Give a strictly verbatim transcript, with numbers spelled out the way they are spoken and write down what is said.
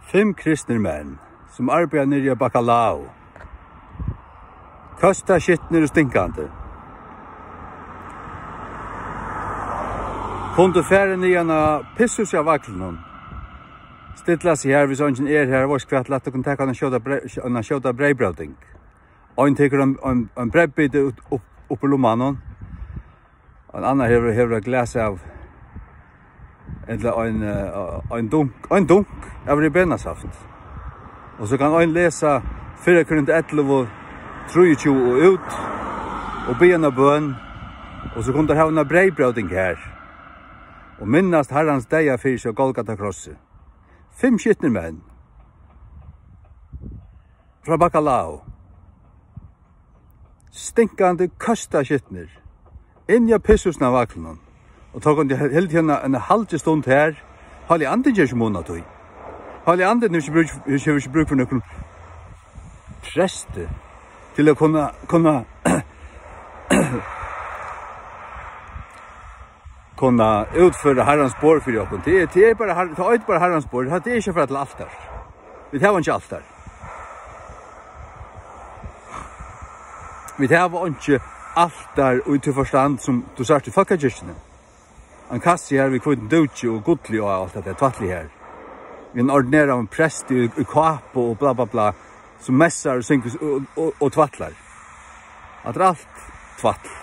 Fimm kristnir menn, sum arbeiða niðri á Bacalao. Køsta, skitnir og stinkandi. Kundu farið niðan á pisshúsið á Vaglinum. Stilla seg har, hvis eingin er har, veitst hvat, lat okkum taka eina skjóta brey-, eina skjóta breyðbróting. Ein tekur ein, ein, ein breyðbita upp, upp, upp úr lummanum. Ein annar hevur, hevur eitt glas av, ella ein, eh, ein dunk, ein dunk av ribenasaft. Og so kann ein lesa fyrra Korint ellivu, trýogtjúgu og út, og biðja eina bøn, og so kunnu teir hava eina breyðbróting har. Og minnast Harrans deyða fyri seg á Golgata krossi. Fimm skitnir menn. Frá Bacalao. Stinkandi køstaskitnir. Inni á pisshúsinum á Vaglinum. Og tá kom tað heldur eina, eina hálva stund har. Heilagi Andin ger ikki mun á tí. Heilagi Andin hevur ikki brúk, hevur ikki brúk fyri nøkrum presti til at kunna, kunna, kunna útføra Harrans borð fyri okkum. Tað er, tað er bara Har-, tað eitur bara Harrans borð. Tað er ikki at fara til altar. Vit hava einki altar. Vit hava einki altar í tí forstand, sum tú sært í fólkakirkjuni. Ein kassi her við hvítum dúki og gulli og alt hetta tvætlið her. Við ein ordineraðum presti í, í kápu og bla, bla, bla, sum messar og syngur og, og, og tvætlar. Hatta er alt tvætl.